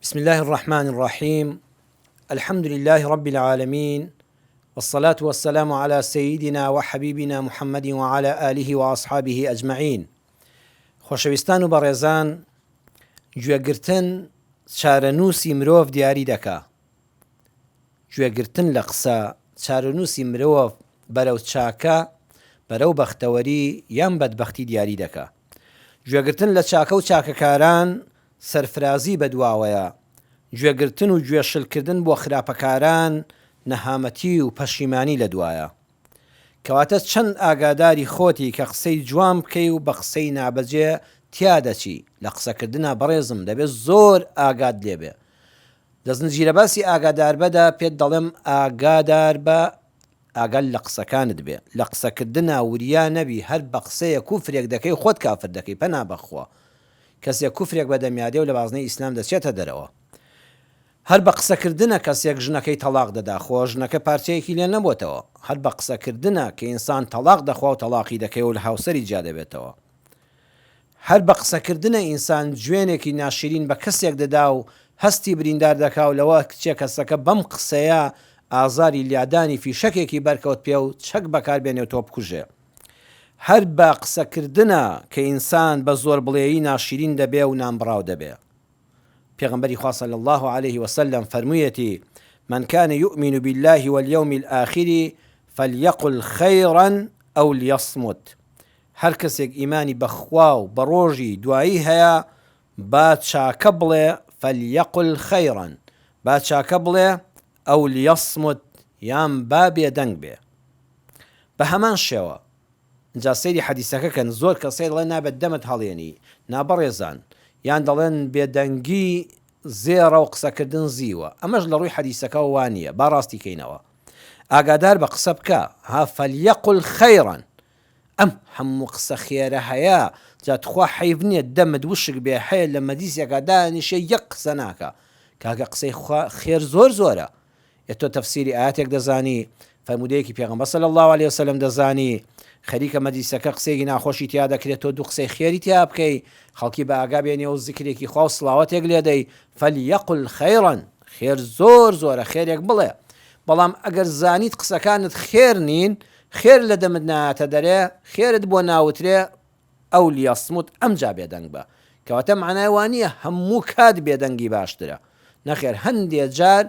بسم اللە الرحمن الرحیم الحمد للە رب العالمین والصلاة والسلام علی سیدنا وحبیبنا محمد وعلی آله وأصحابه اجمعین خۆشەویستان و بەڕێزان گوێگرتن چارەنووسی مرۆڤ دیاری دەکا گوێگرتن لە قسە چارەنووسی مرۆڤ بەرەو چاکە بەرەو بەختەوەری یان بەدبەختی دیاری دەکا گوێگرتن لە چاکە و چاکەکاران سەرفرازی بەدواوەیە، گوێگرتن و گوێ شل کردن بۆ خراپەکاران نەهامەتی و پەشیمانی لەدوایە. کەواتە چەند ئاگاداری خۆتی کە قسەی جوان بکەی و بە قسەی نابەجێ تیا دەچی، لە قسەکردنا بەڕێزم دەبێ زۆر ئاگات لێ بێ. لە زنجیرە باسی ئاگاداربەدا پێت دەڵێم ئاگاداربە ئاگات لە قسەکانت بێ لە قسەکردنا وریا نەبی هەر بە قسەیەک کوفرێک دەکەی خۆت کافر دەکەی پەنا بەخوا کەسێک کوفرێک بە دەمیا دێ و لە بازنەی ئیسلام دەچێتە دەرەوە هەر بە قسەکردنە کەسێک ژنەکەی تەڵاق دەدا خۆ ژنەکە پارچەیەکی لێ نەبۆتەوە هەر بە قسەکردنە کە ئینسان تەڵاق دەخوا و تەڵاقی دەکەی و لە هاوسەری جیا دەبێتەوە. هەر بە قسەکردنە ئینسان جوێنێکی ناشرین بە کەسێک دەدا و هەستی بریندار دەکا و لەوە کچێ کەسەکە بەم قسەیە ئازاری لادانی فیشەکێکی بەرکەوت پێ و چەک بەکار بێنێ و تۆ بکوژێ. هەر بە قسەکردنە کە ئینسان بە زۆربڵێیی ناشرین دەبێ و نانبڕاو دەبێ. پێغەمبەری خوا صلی اللە علیه وسلم فەرموویەتی، من کان یومن باللە والیوم الاخر فلیقل خیرا او لیصمت، هەر کەسێک ئیمانی بە خوا و بە ڕۆژی دوایی هەیە با چاکە بڵێ، فلیقل خیرا، با چاکە بڵێ، او لیصمت، یان با بێدەنگ بێ. بە هەمان شێوە جا سەیری حەدیسەکە کەن زۆر کەس هەیە دەڵێن نابێت دەمت هەڵێنی نا بەڕێزان یان دەڵێن بێدەنگی زێڕە و قسەکردن زیوە ئەمەش لە ڕووی حەدیسەکەوە وا نییە با ڕاستی کەینەوە ئاگادار بە قسە بکە ها فلیقل خیرا ئەم هەموو قسە خێرە هەیە جا تخوا حەیف نییە دەمت وشک بێ هەیە لە مەجلیسێکا دانیشێ یەک قسە ناکا کاکە قسەی خێر زۆر زۆرە ئێ تۆ تەفسیری ئایەتێک دەزانی، فەرموودەیەکی پێغەمبەر صلی اللە علیە وسلم دەزانی، خەریکە مەجلیسەکە قسەیەکی ناخۆشی تیا دەکرێت تۆ دوو قسەی خێری تیا بکەی، خەڵکی بە ئاگا بێنی و زیکرێکی خوا و سڵاوەتێک لێدەی، فلیقل خیرا، خێر زۆر زۆرە خێرێک بڵێ، بەڵام ئەگەر زانیت قسەکانت خێر نین، خێر لە دەمت نایەتە دەرێ، خێرت بۆ ناوترێ، او لیصمت ئەمجا بێدەنگ بە، کەواتە مەعنای وانیە هەموو کات بێدەنگی باشترە، نەخێر هەندێ جار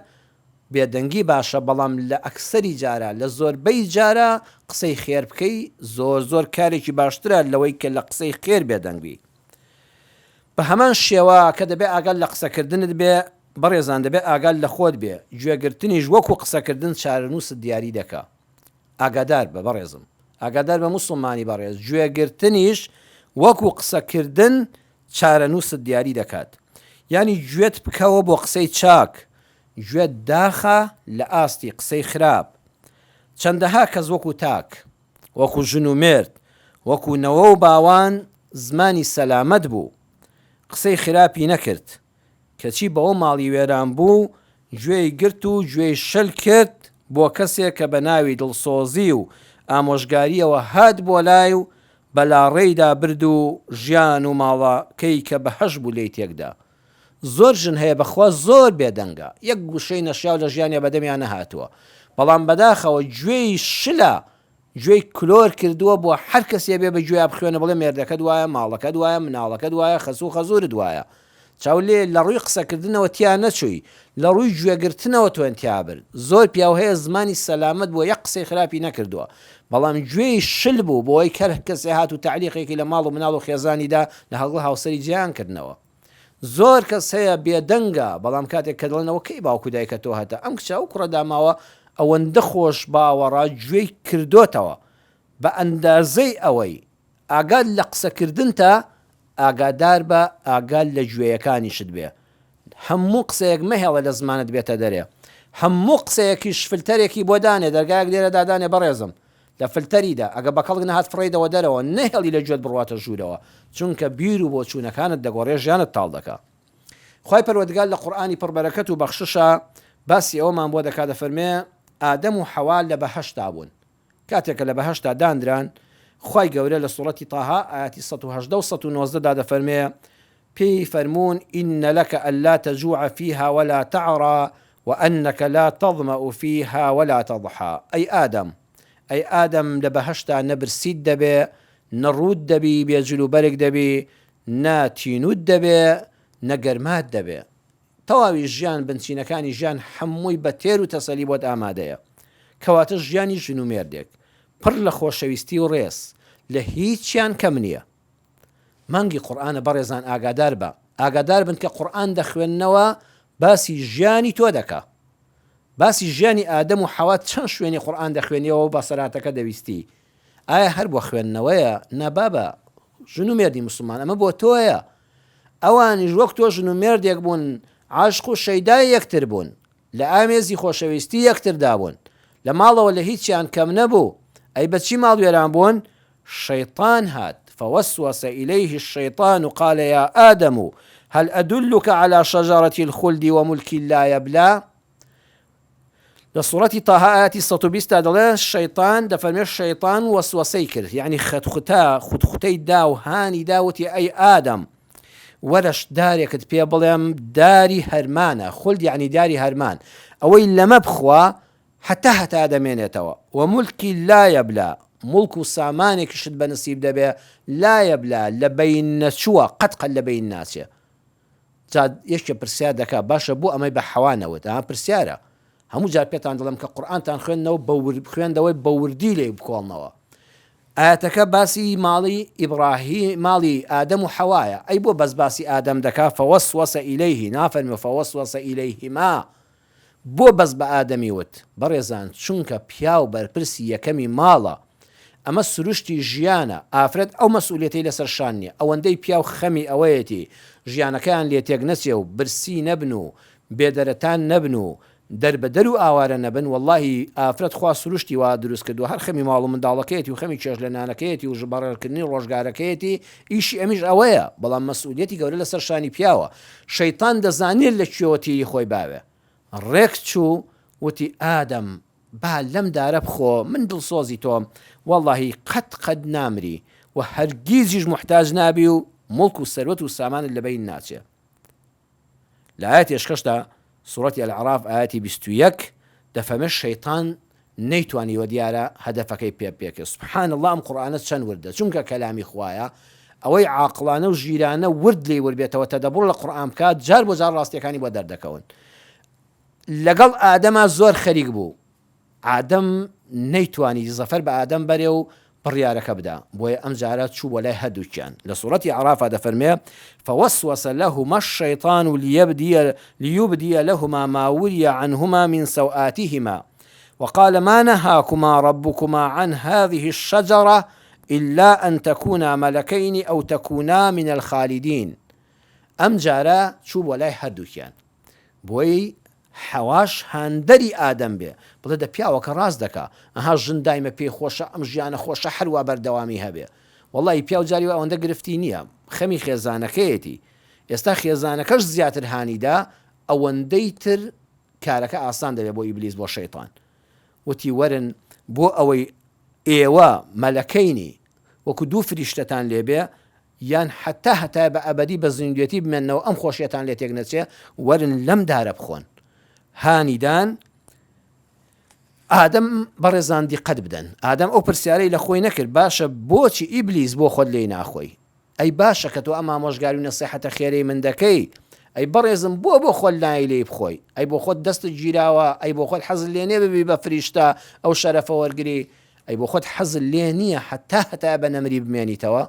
بێدەنگی باشە بەڵام لە ئەکسەری جارا لە زۆربەی جارا قسەی خێر بکەی زۆر زۆر کارێکی باشترە لەوەی کە لە قسەی خێر بێدەنگ بی. بە هەمان شێوە کە دەبێ ئاگات لە قسەکردنت بێ بەڕێزان دەبێ ئاگات لە خۆت بێ، گوێگرتنیش وەکو قسەکردن چارەنووست دیاری دەکا. ئاگادار بە بەڕێزم. ئاگادار بە موسڵمانی بەڕێز، گوێگرتنیش وەکو قسەکردن چارەنووست دیاری دەکات. یانی گوێت بکەوە بۆ قسەی چاک، گوێت داخە لە ئاستی قسەی خراپ. چەندەها کەس وەکو تاک، وەکو ژن و مێرد، وەکو نەوە و باوان زمانی سەلامەت بوو، قسەی خراپی نەکرد، کەچی بەوە ماڵی وێران بوو، گوێی گرت و گوێی شل کرد بۆ کەسێک کە بە ناوی دڵسۆزی و ئامۆژگارییەوە هات بۆ لای و بە لاڕێیدا برد و ژیان و ماڵەکەی کە بەهەشت بوو لێی تێکدا. زۆر ژن هەیە بەخوا زۆر بێدەنگە، یەک وشەی نەشیاو لە ژیانیا بەدەمیا نەهاتووە، بەڵام بەداخەوە گوێی شلە گوێی کلۆر کردووە بۆ هەر کەسێ بێ بە گوێیا بخوێنە بڵێ مێردەکەت وایە ماڵەکەت وایە مناڵەکەت وایە خەسوو خەزوورت وایە چاو لێ لە ڕووی قسەکردنەوە تیا نەچووی لە ڕووی گوێگرتنەوە تۆیان تیا برد زۆر پیاو هەیە زمانی سەلامەت بووە یەک قسەی خراپی نەکردووە بەڵام گوێی شل بوو بۆی کەر کەسێ هات و تەعلیقێکی لە ماڵ و مناڵ و خێزانیدا لە هەڵگڵ هاوسەری جیان کردنەوە زۆر کەس هەیە بێدەنگە بەڵام کاتێک کە دەڵێنەوە کەی باوک و دایکە تۆ هەتە ئەم کچە ئەو کوڕە داماوە ئەوەندە خۆش باوەڕە گوێی کردۆتەوە بە ئەندازەی ئەوەی ئاگات لە قسەکردنتە ئاگادار بە ئاگات لە گوێیەکانیشت بێ هەموو قسەیەک مەهێڵە لە زمانت بێتە دەرێ هەموو قسەیەکیش فلتەرێکی بۆ دانێ دەرگایەک لێرە دادانێ بەڕێزم لە فلتەری دا، ئەگەر بە کەڵک نەهات فڕێیدەوە دەرەوە، نەهێڵی لە گوێت بڕواتە ژوورەوە، چونکە بیر و بۆچوونەکانت دەگۆڕێ ژیانت تاڵ دەکا. خوای پەروەردگار لە قورئانی پڕ بەرەکەت و بەخششا باسی ئەوەمان بۆ دەکا دەفەرمێ، ئادەم و حەوا لە بەهەشتا بوون، کاتێک کە لە بەهەشتا داندران، خوای گەورە لە سوڕەتی طه ئایەتی 118 و 119 دا دەفەرمێ، پێی فەرموون، ان لک الا تجوع فیها ولا تعری وانک لا تظمأ فیها ولا تضحی، ئەی ئادەم، ئەی ئادەم لە بەهەشتا نە برسیت دەبێ، نە ڕووت دەبی، بێ جل و بەرگ دەبی، نە تینووت دەبێ، نە گەرمات دەبێ. تەواوی ژیان، بنچینەکانی ژیان هەمووی بە تێر و تەسەلی بۆت ئامادەیە. کەواتە ژیانی ژن و مێردێک، پڕ لە خۆشەویستی و ڕێز، لە هیچیان کەم نییە. مانگی قورئانە بەڕێزان ئاگادار بە ئاگادار بن کە قورئان دەخوێننەوە باسی ژیانی تۆ دەکا باسی ژیانی ئادەم و حەوا چەند شوێنی قورئان دەخوێنیەوە و بەسەراتەکە دەویستی ئایا هەر بۆ خوێندنەوەیە نا بابە ژن و مێردی مسلمان ئەمە بۆ تۆیە ئەوانیش وەک تۆ ژن و مێردێک بوون عاشق و شەیدای یەکتر بوون لە ئامێزی خۆشەویستی یەکتردا بوون، لە ماڵەوە لە هیچیان کەم نەبوو، ئەی بە چی ماڵوێران بوون؟ شەیتان هات، فوسوس الیه الشیطان قال یا آدم هل ادلک علی شجرة الخلد وملک لا یبلی لە سوڕەتی طه ئایەتی 120 تا دەڵێ شەیتان دەفەرمێ شەیتان وەسوەسەی کرد یعنی خەتخوتە خودخوتەی دا و هانی دا وتی ئەی ئادەم وەرە دارێکت پێ بڵێم داری هەرمانە، خلد یەعنی داری هەرمان، ئەوەی لەمە بخوا هەتا هەتا دەمێنێتەوە، و ملکی لا یبلی، موڵک و سامانێکیشت بە نسیب دەبێ، لا یبلی، لە بەین نەچووە، قەت قەت لە بەین ناچێ. جا یەکێ پرسیار دەکا باشە بۆ ئەمەی بە حەوا نەوت؟ ئەها پرسیارە. هەموو جار پێتان دەڵێم کە قورئانتان خوێندنەوە بە خوێندەوەی بە وردی لێی بکۆڵنەوە. ئایەتەکە باسی ماڵی ئیبڕاهیم ماڵی ئادەم و حەوایە ئەی بۆ بەس باسی ئادەم دەکا فوسوس الیه نافەرمێ فوسوس الیهما بۆ بەس بە ئادەمی وت بەڕێزان چونکە پیاو بەرپرسی یەکەمی ماڵە ئەمە سروشتی ژیانە ئافرەت ئەو مەسئولیەتەی لەسەر شان نیە ئەوەندەی پیاو خەمی ئەوەیەتی ژیانەکەیان لێ تێک نەچێ و برسی نەبن و بێدەرەتان نەبن و دەربەدەر و ئاوارە نەبن وەڵاهی ئافرەت خوا سروشتی وا دروست کردوە هەر خەمی ماڵ و منداڵەکەیەتی و خەمی چێژ لە نانەکەیەتی و بەڕێکردنی ڕۆژگارەکەیەتی ئیشی ئەمیش ئەوەیە بەڵام مەسئولیەتی گەورە لەسەر شانی پیاوە شەیتان دەزانێت لە کوێوە تیری خۆی باوێ ڕێک چوو وتی ئادەم با لەم دارە بخۆ من دڵسۆزی تۆم وەڵاهی قەت قەت نامری و هەرگیزیش موحتاج نابی و موڵک و سەروەت و سامانت لەبەین ناچێ. لە ئایەتی ئەشکەشدا سوڕەتی الاعراف ئایەتی 21 دەفەرمێ شەیتان نەیتوانیوە دیارە هەدەفەکەی پێ بپێکێ سبحان اللە ئەم قورئانە چەند وردە چونکە کەلامی خوایە ئەوەی عاقڵانە و ژیرانە ورد لێی وربێتەوە تەدەبوڕ لە قورئان بکات جار بۆ جار ڕاستیەکانی بۆ دەردەکەون لەگەڵ ئادەما زۆر خەریک بوو ئادەم نەیتوانی زەفەر بە ئادەم بەرێ و بڕیارەکە بدا، بۆیە ئەمجارە چوو بۆ لای هەردووکیان، لە سوڕەتی ئەعرافا دەفەرموێ، فوسوس لهما الشیطان لیبدی لهما ما وری عنهما من سوآتهما وقال ما نهاکما ربکما عن هذه الشجرة الا ان تکونا ملکین او تکونا من الخالدین ئەمجارە چوو بۆ لای هەردووکیان بۆی حەواش هاندەری ئادەم بێ بڵێ دە پیاوەکە ڕاست دەکا ئەها ژن دایمە پێی خۆشە ئەم ژیانە خۆشە هەر وا بەردەوامی هەبێ وەڵاهی پیاو جاری وا ئەوەندە گرفتی نییە خەمی خێزانەکەیەتی ئێستا خێزانەکەش زیاتر هانی دا ئەوەندەی تر کارەکە ئاسان دەبێ بۆ ئیبلیس بۆ شەیتان وتی وەرن بۆ ئەوەی ئێوە مەلەکەینی وەکو دوو فریشتەتان لێبێ یان هەتا هەتایە بە ئەبەدی بە زیندوێتی بمێننەوە ئەم خۆشیەتان لێ تێک نەچێ وەرن لەم دارە بخۆن هانی دان ئادەم بەڕێزان دیقەت بدەن ئادەم ئەو پرسیارەی لە خۆی نەکرد باشە بۆچی ئیبلیس بۆ خۆت لێی ناخۆی ئەی باشە کە تۆ ئەم ئامۆژگاری و نەسیحەتە خێرەی من دەکەی ئەی بەڕێزم بۆ بۆ خۆت نای لێی بخۆی ئەی بۆ خۆت دەستت گیراوە ئەی بۆ خۆت حەزت لێ نییە ببی بە فریشتە ئەو شەرەفە وەرگری ئەی بۆ خۆت حەزت لێ نییە هەتا هەتایە بە نەمری بمێنیتەوە؟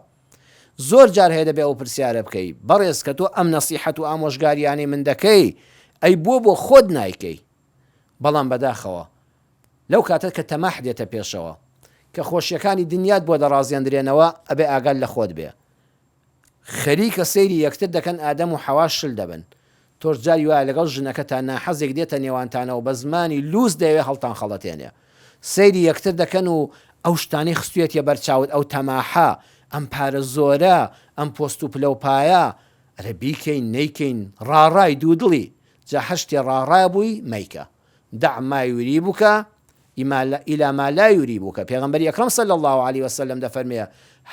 زۆر جار هەیە دەبێ ئەو پرسیارە بکەی، بەڕێز کە تۆ ئەم نەسیحەت و ئامۆژگارییانەی من دەکەی، ئەی بۆ بۆ خۆت نایکەی؟ بەڵام بەداخەوە لەو کاتە کە تەماح دێتە پێشەوە، کە خۆشییەکانی دنیات بۆ دەڕازێندرێنەوە، ئەبێ ئاگات لە خۆت بێ. خەریکە سەیری یەکتر دەکەن ئادەم و حەوا شل دەبن. تۆش جاری وایە لەگەڵ ژنەکەتا ناحەزێک دێتە نێوانتانەوە بە زمانی لووس دەیەوێ هەڵتانخەڵەتێنێ. سەیری یەکتر دەکەن و ئەو شتانەی خستویەتیە بەر چاوت ئەو تەماحە، ئەم پارە زۆرە، ئەم پۆست و پلە و پایە، ئەرێ بیکەین نەیکەین، ڕاڕای، دوودڵی، جا هەر شتێ ڕاڕا بووی مەیکە. دع ما یریبک. الی ما لا یریبک، پێغەمبەری ئەکرەم صلی اللە علیە وسلم دەفەرمێ،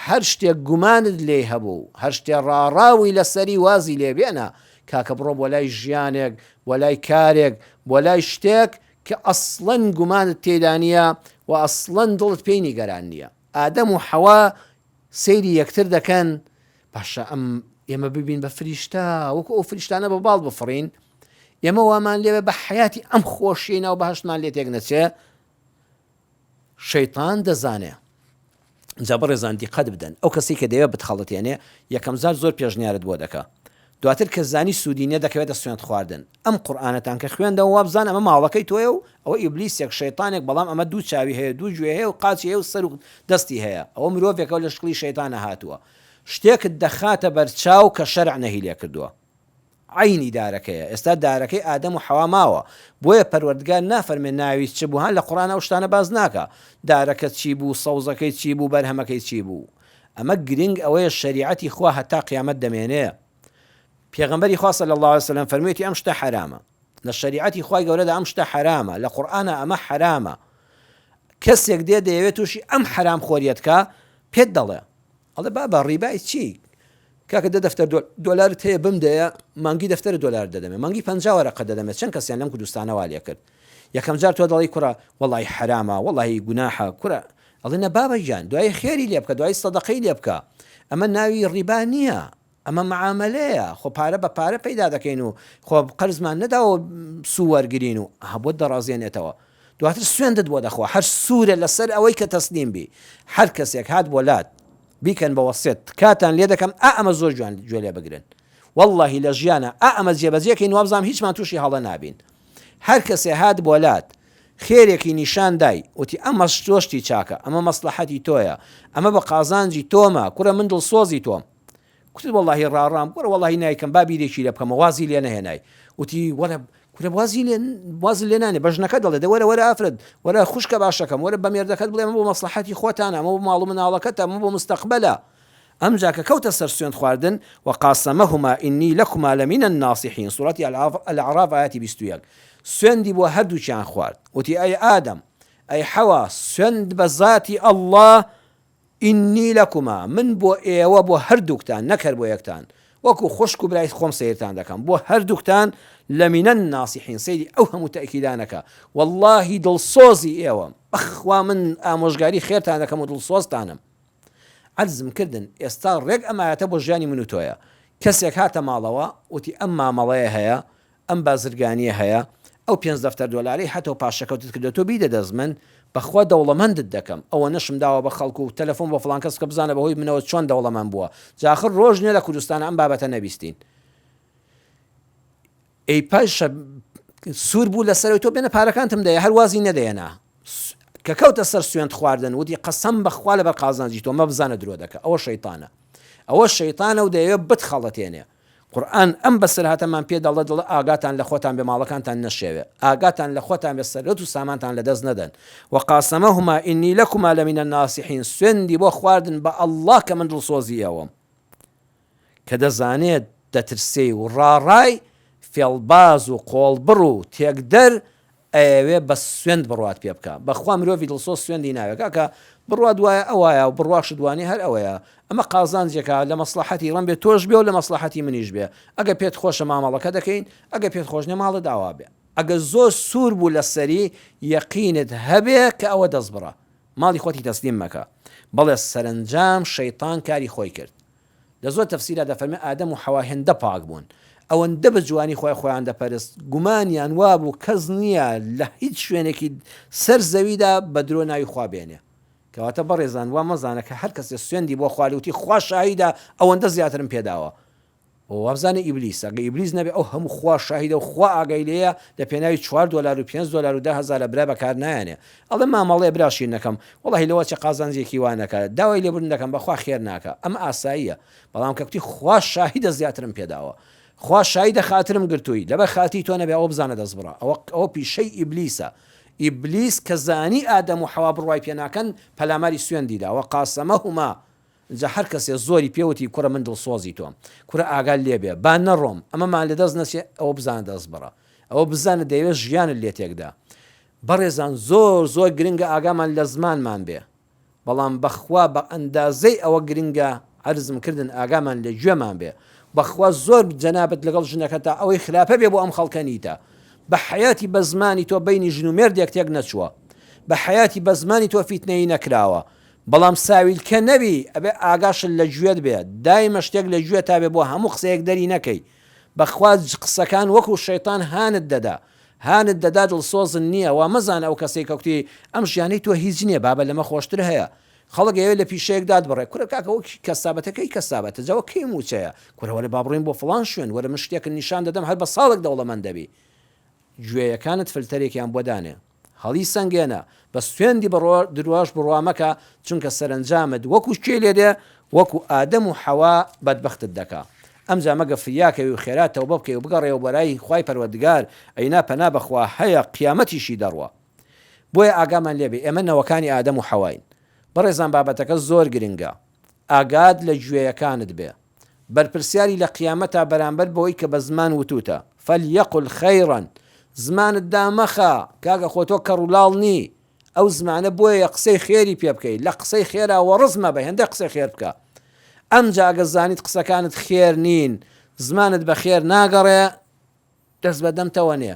هەر شتێک گومانت لێی هەبوو، هەر شتێ ڕاڕاوی لەسەری وازی لێ بێنە، کاکە بڕۆ بۆ لای ژیانێک، بۆ لای کارێک، بۆ لای شتێک کە ئەسڵەن گومانت تێیدا نییە و ئەسڵەن دڵت پێی نیگەران نییە. ئادەم و حەوا سەیری یەکتر دەکەن، باشە ئەم ئێمە ببین بە فریشتە، وەکو ئەو فریشتانە بە باڵ بفڕین، ئێمە وامان لێ بە حەیاتی ئەم خۆشیەی ناو بەهەشتمان لێ تێک نەچێ؟ شەیتان دەزانێ. جا بەڕێزان دیقەت بدەن ئەو کەسەی کە دەیەوێت بتخەڵەتێنێ یەکەم جار زۆر پێشنیارت بۆ دەکا دواتر کە زانی سوودی نیە دەکەوێتە سوێند خواردن ئەم قورئانەتان کە خوێندەوە وابزان ئەمە ماڵەکەی تۆیە و ئەوە ئیبلیسێک شەیتانێک بەڵام ئەمە دوو چاوی هەیە دوو گوێ هەیە و قاچی هەیە و سەر و دەستی هەیە ئەوە مرۆڤێکە و لە شکڵی شەیتانە هاتووە شتێکت دەخاتە بەرچاو کە شەرع نەهی لێ کردووە عەینی دارەکەیە ئێستا دارەکەی ئادەم و حەوا ماوە بۆیە پەروەردگار نافەرمێ ناوی چ بوو ها لە قوڕئانا ئەو شتانە باس ناکا دارەکە چی بوو سەوزەکەی چی بوو بەرهەمەکەی چی بوو ئەمە گرنگ ئەوەیە شەریعەتی خوا هەتا قیامەت دەمێنێ پێغەمبەری خوا صلی اللە علیە وسلم فەرموویەتی ئەم شتە حەرامە لە شەریعەتی خوای گەورەدا ئەم شتە حەرامە لە قورئانا ئەمە حەرامە کەسێک دێ دەیەوێت تووشی ئەم حەرام خۆریەت کا پێت دەڵێ ئەڵێ بابە ڕیبای چی کاکە دە دەفتەر دۆلارت هەیە بمدەیە مانگی دەفتەرە دۆلار دەدەمێ مانگی 50 وەرەقە دەدەمێ چەند کەسیان لەم کوردستانە وا لێ کرد یەکەم جار تۆ دەڵێی کوڕە وەڵی حەرامە وەڵی گوناحە کوڕە ئەڵێ نە بابە گیان دوایی خێری لێ بکە دوایی سەدەقەی لێ بکە ئەمە ناوی ڕیبا نییە ئەمە معامەلەیە خۆ پارە بە پارە پەیدا دەکەین و خۆ قەرزمان نەداوە سوو وەرگرین و ئەها بۆت دەڕازێنێتەوە دواتر سوێندت بۆ دەخوا هەر سوورە لەسەر ئەوەی کە تەسلیم بی هەر کەسێک هات بۆ لات بیکەن بە وەسێت تکاتان لێ دەکەم ئا ئەمە زۆر جوان گوێ لێ بگرن واللهی لە ژیانە ئا ئەمە جێبەجێکەین وابزانم هیچمان تووشی هەڵە نابین هەر کەسێ هات بۆ لات خێرێکی نیشان دای وتی ئەمەش زۆر شتی چاکە ئەمە مەسڵەحەتی تۆیە ئەمە بە قازانجی تۆمە کوڕە من دڵسۆزی تۆم کوتت وەڵاهی ڕاڕام کوڕە وەڵاهی نایکەم با بیرێکی لێ بکەمەوە وازی لێ نەهێنای وتی وەرە کورە وازی لێ وازی لێ نانێ بە ژنەکە دەڵێ دە وەرە وەرە ئافرەت وەرە خوشکە باشەکەم وەرە بە مێردەکەت بڵێ ئەمە بۆ مەسڵەحەتی خۆتانە ئەمە بۆ ماڵ و مناڵەکەتە ئەمە بۆ مستەقبەلە ئەمجا کە کەوتە سەر سوێند خواردن وقاسمهما انی لکما لمن الناصحین سورەتی الاعراف ئایەتی 21 سوێندی بۆ هەردووکیان خوارد وتی ئەی ئادەم ئەی حەوا سوێند بە زاتی اللە انی لکما من بۆ ئێوە بۆ هەردووکتان نەک هەر بۆ یەکتان وەکو خوشک و برای خۆم سەیرتان دەکەم بۆ هەردووکتان لمن الناصحین سەیری ئەو هەموو تەئکیدانەکە واللهی دڵسۆزی ئێوەم بەخوا من ئامۆژگاری خێرتان دەکەم و دڵسۆزتانم عەرزم کردن ئێستا ڕێک ئەم ئایەتە بۆ ژیانی من و تۆیە کەسێک هاتە ماڵەوە وتی ئەم مامەڵەیە هەیە ئەم بازرگانیە هەیە ئەو پێنج دەفتەر دۆلارەی هەتەو پاشەکەوتت کردوە تۆ بیدە دەست من بەخوا دەوڵەمەندت دەکەم ئەوەنەشم داوە بە خەڵک و تەلەفۆن بۆ فڵان کەس بکە بزانە بەهۆی منەوە چۆن دەوڵەمەند بووە جا ئاخر ڕۆژ نیە لە کوردستان ئەم بابەتە نەبیستین ئەی پاشە سوور بوو لەسەرەوەی تۆ بێنە پارەکانتم دەیە هەر وازی نەدەیەنا کە کەوتە سەر سوێند خواردن وتی قەسەم بەخوا لەبەر قازانجی تۆ مەبزانە درۆ دەکە ئەوە شەیتانە ئەوە شەیتانە و دەیەوێت بتخەڵەتێنێ قورئان ئەم بەسەرهاتەمان پێ دەڵێ دەڵێ ئاگاتان لە خۆتان بێ ماڵەکانتان نەشێوێ ئاگاتان لە خۆتان بێ سەروەت و سامانتان لەدەست نەدەن وقاسمهما انی لکما لمن الناصحین سوێندی بۆ خواردن بە اللە کە من دڵسۆزی ئێوەم کە دەزانێت دەترسێی و ڕاڕای فێڵباز و قۆڵبڕ و تێکدەر ئەیەوێ بەس سوێند بڕوات پێ بکا بەخوا مرۆڤی دڵسۆز سوێندی ناوێ کاکە بڕوات وایە ئەوایە و بڕواشت وانیە هەر ئەوەیە ئەمە قازانجێکە لە مەسڵەحەتی ڕەنبێ تۆش بێ و لە مەسڵەحەتی منیش بێ ئەگەر پێت خۆشە مامەڵەکە دەکەین ئەگەر پێت خۆش نیە ماڵت ئاوا بێ ئەگەر زۆر سوور بوو لەسەری یەقینت هەبێ کە ئەوە دەستبڕە ماڵی خۆتی تەسلیم مەکە بەڵێ سەرەنجام شەیتان کاری خۆی کرد لە زۆر تەفسیرا دەفەرمێ ئادەم و حەوا هێندە پاک بوون ئەوەندە بە جوانی خوای خۆیان دەپەرست گومانیان وابوو کەس نییە لە هیچ شوێنێکی سەر زەویدا بە درۆ ناوی خوا بێنێ کەواتە بەڕێزان وا مەزانە کە هەر کەسێ سوێندی بۆ خوارد وتی خوا شاهیدە ئەوەندە زیاترم پێداوە وابزانێ ئیبلیسە گە ئیبلیس نەبێ ئەو هەموو خوا شاهیدە و خوا ئاگای لێیە لە پێناوی چوار دۆلار و پێنج دۆلار و 10,000 برا بەکار نایەنێ ئەڵێ مامەڵەیە برا شیرنەکەم وەڵاهی لەوە چێ قازانجێکی وا نەکا داوای لێبوردن دەکەم بەخوا خێر ناکا ئەمە ئاساییە بەڵام کە کوتی خوا شاهیدە زیاترم پێداوە خوا شاهیدە خاترم گرتووی لەبەر خاتری تۆ نەبێ ئەوە بزانە دەستبڕە ئەوە ئەوە پیشەی ئیبلیسە ئیبلیس کە زانی ئادەم و حەوا بڕوای پێ ناکەن پەلاماری سوێندی دا وقاسمهما جا هەر کەسێ زۆری پێ وتی کوڕە من دڵسۆزی تۆم کورە ئاگات لێ بێ با نەڕۆم ئەمەمان لەدەست نەچێ ئەوە بزانە دەستبڕە ئەوە بزانە دەیەوێ ژیانت لێ تێکدا. بەڕێزان زۆر زۆر گرنگە ئاگامان لە زمانمان بێ بەڵام بەخوا بە ئەندازەی ئەوە گرنگە عەرزم کردن ئاگامان لە گوێمان بێ بەخوا زۆر جەنابت لەگەڵ ژنەکەتا ئەوەی خراپە بێ بۆ ئەم خەڵکە نیتە بە حەیاتی بە زمانی تۆ بەینی ژن و مێردێک تێک نەچووە بە حەیاتی بە زمانی تۆ فیتنەیی نەکراوە بەڵام ساویلکە نەبی ئەبێ ئاگاشت لە گوێت بێ دایمە شتێک لە گوێتا بێ بۆ هەموو قسەیەک دەری نەکەی بەخوا قسەکان وەکو شەیتان هانت دەدا هانت دەدا دڵسۆزن نیە وا مەزانە ئەو کەسەی کە کوتی ئەم ژیانەی تۆ هیچ نیە بابە لەمە خۆشتر هەیە خەڵک ئەیەوێ لە پیشەیەک داتبڕێ کورە کاکە وەک کەسابەتەکەی کەسابەتە جا وەک کەی موچەیە کورە وەرە با بڕۆین بۆ فڵان شوێن وەرە من شتێکت نیشان دەدەم هەر بە ساڵێک دەوڵەمەند دەبی گوێیەکانت فلتەرێکیان بۆ دانێ هەڵیسەنگێنە، بە سوێندی بڕۆ درۆش بڕوا مەکە، چونکە سەرەنجامت وەکو کێی لێ دێ، وەکو ئادەم و حەوا بەدبەختت دەکا. ئەمجا مەگە فریا کەوی و خێرا تەوبە بکەی و بگەڕێیەوە بۆ لای خوای پەروەردگار، ئەینا پەنا بە خوا هەیە قیامەتیشی دەڕوا. بۆیە ئاگامان لێ بێ ئێمە نەوەکانی ئادەم و حەواین. بەڕێزان بابەتەکە زۆر گرنگە. ئاگات لە گوێیەکانت بێ. بەرپرسیاری لە قیامەتا بەرامبەر بەوەی کە بە زمان وتوتە، فلیقل خیرا، زمانت دامەخە، کاکە خۆ تۆ کەڕ و لاڵ نی، ئەو زمانە بۆیە قسەی خێری پێ بکەی، لە قسەی خێرا وەڕز مەبە هێندە قسەی خێر بکە. ئەمجا ئەگەر زانیت قسەکانت خێر نین، زمانت بە خێر ناگەڕێ، دەست بە دەمتەوە نێ،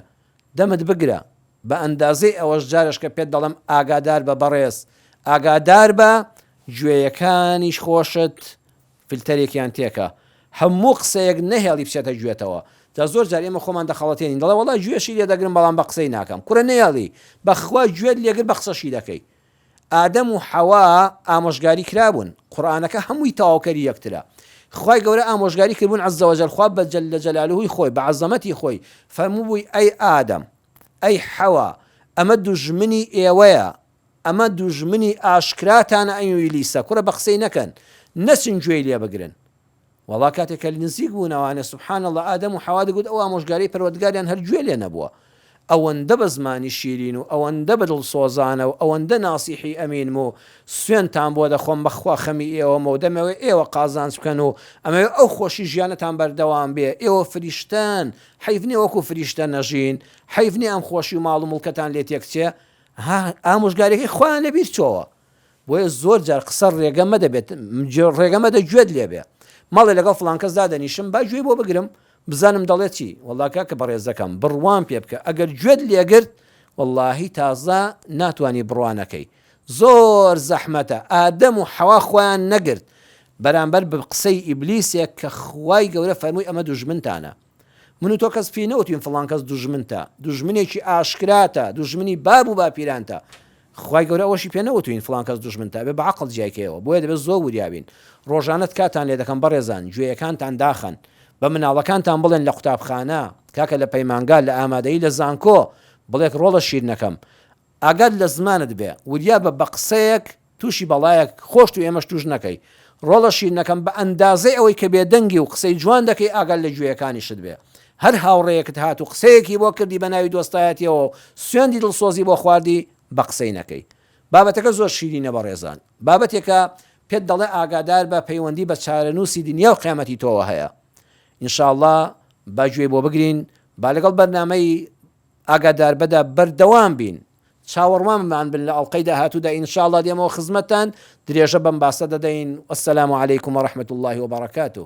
دەمت بگرە، بە ئەندازەی ئەوەش جارێشکە پێت دەڵێم ئاگادار بە بەڕێز، ئاگادار بە گوێیەکانیش خۆشت فلتەرێکیان تێکە هەموو قسەیەک نەهێڵی بچێتە گوێتەوە جا زۆر جار ئێمە خۆمان دەخەڵەتێنین دەڵێ وەڵا گوێشی لێ دەگرم بەڵام بە قسەی ناکەم کورە نەیەڵی بەخوا گوێت لێگر بە قسەشی دەکەی ئادەم و حەوا ئامۆژگاری کرابوون قورئانەکە هەمووی تەواوکەری یەکترە خوای گەورە ئامۆژگاری کردبوون عز وجل خوا بە جل جلاله خۆی بە عەزەمەتی خۆی فەرمووبووی ئەی ئادەم ئەی حەوا ئەمە دوژمنی ئێوەیە ئەمە دوژمنی ئاشکراتانە ئەی ویلیسە کوڕە بە قسەی نەکەن نەچن گوێی لێ بگرن وەڵا کاتێک کە نزیک بوون ئەوانە سبحان اللە ئادەم و حەوا دەگوت ئەو ئامۆژگاری پەروەردگاریان هەر گوێ لێ نەبووە ئەوەندە بە زمانی شیرین و ئەوەندە بە دڵسۆزانە و ئەوەندە ناسیحی ئەمینم و سوێنتان بۆ دەخۆم بەخوا خەمی ئێوەمە و دەمەوێ ئێوە قازانج بکەن و ئەمەوێ ئەو خۆشی ژیانەتان بەردەوام بێ ئێوە فریشتەن حەیف نیە وەکو فریشتە نەژین حەیف نیە ئەم خۆشی و ماڵ و موڵکەتان لێ تێکچێ ها ئامۆژگاریەکەی خۆیان لەبیر چۆوە بۆیە زۆر جار قسە ڕێگە مەدە بێت ڕێگە مەدە گوێت لێ بێ مەڵێ لەگەڵ فڵان کەس دادەنیشم با گوێی بۆ بگرم بزانم دەڵێ چی وەڵا کاکە بەڕێزەکەم بڕوام پێ بکە ئەگەر گوێت لێگرت وەڵاهی تازە ناتوانی بڕوا نەکەی زۆر زەحمەتە ئادەم و حەوا خۆیان نەگرت بەرامبەر بە قسەی ئیبلیسێک کە خوای گەورە فەرمووی ئەمە دوژمنتانە من و تۆ کەس پێی نەوتوین فڵان کەس دوژمنتە دوژمنێکی ئاشکراتە دوژمنی باب و باپیرانتە خوای گەورە ئەوەشی پێ نەوتوین فڵان کەس دوژمنتە ئەبێ بە عەقڵ جیای کەیەوە بۆیە دەبێت زۆر وریا بین ڕۆژانە تکاتان لێ دەکەم بەڕێزان گوێیەکانتان داخەن بە مناڵەکانتان بڵێن لە قوتابخانە کاکە لە پەیمانگا لە ئامادەیی لە زانکۆ بڵێک ڕۆڵە شیرنەکەم ئاگات لە زمانت بێ وریابە بە قسەیەک توشی بەڵایەک خۆشت و ئێمەش توش نەکەی ڕۆڵە شیرنەکەم بە ئەندازەی ئەوەی کە بێدەنگی و قسەی جوان دەکەی ئاگات لە گوێیەکانیشت بێ هەر هاوڕێیەکت هات و قسەیەکی بۆ کردی بە ناوی دۆستایەتیەوە و سوێندی دڵسۆزی بۆ خواردی بە قسەی نەکەی بابەتەکە زۆر شیرینە بەڕێزان بابەتێکە پێت دەڵێ ئاگادار بە پەیوەندی بە چارەنووسی دنیا و قیامەتی تۆوە هەیە ان شاء اللە با گوێی بۆ بگرین با لەگەڵ بەرنامەی ئاگاداربەدا بەردەوام بین چاوەڕوانمان بن لە ئەڵقەی داهاتوودا ان شاء اللە دێمەوە خزمەتتان درێژە بەم باسە دەدەین والسلام علیکم ورحمة اللە وبرکاته.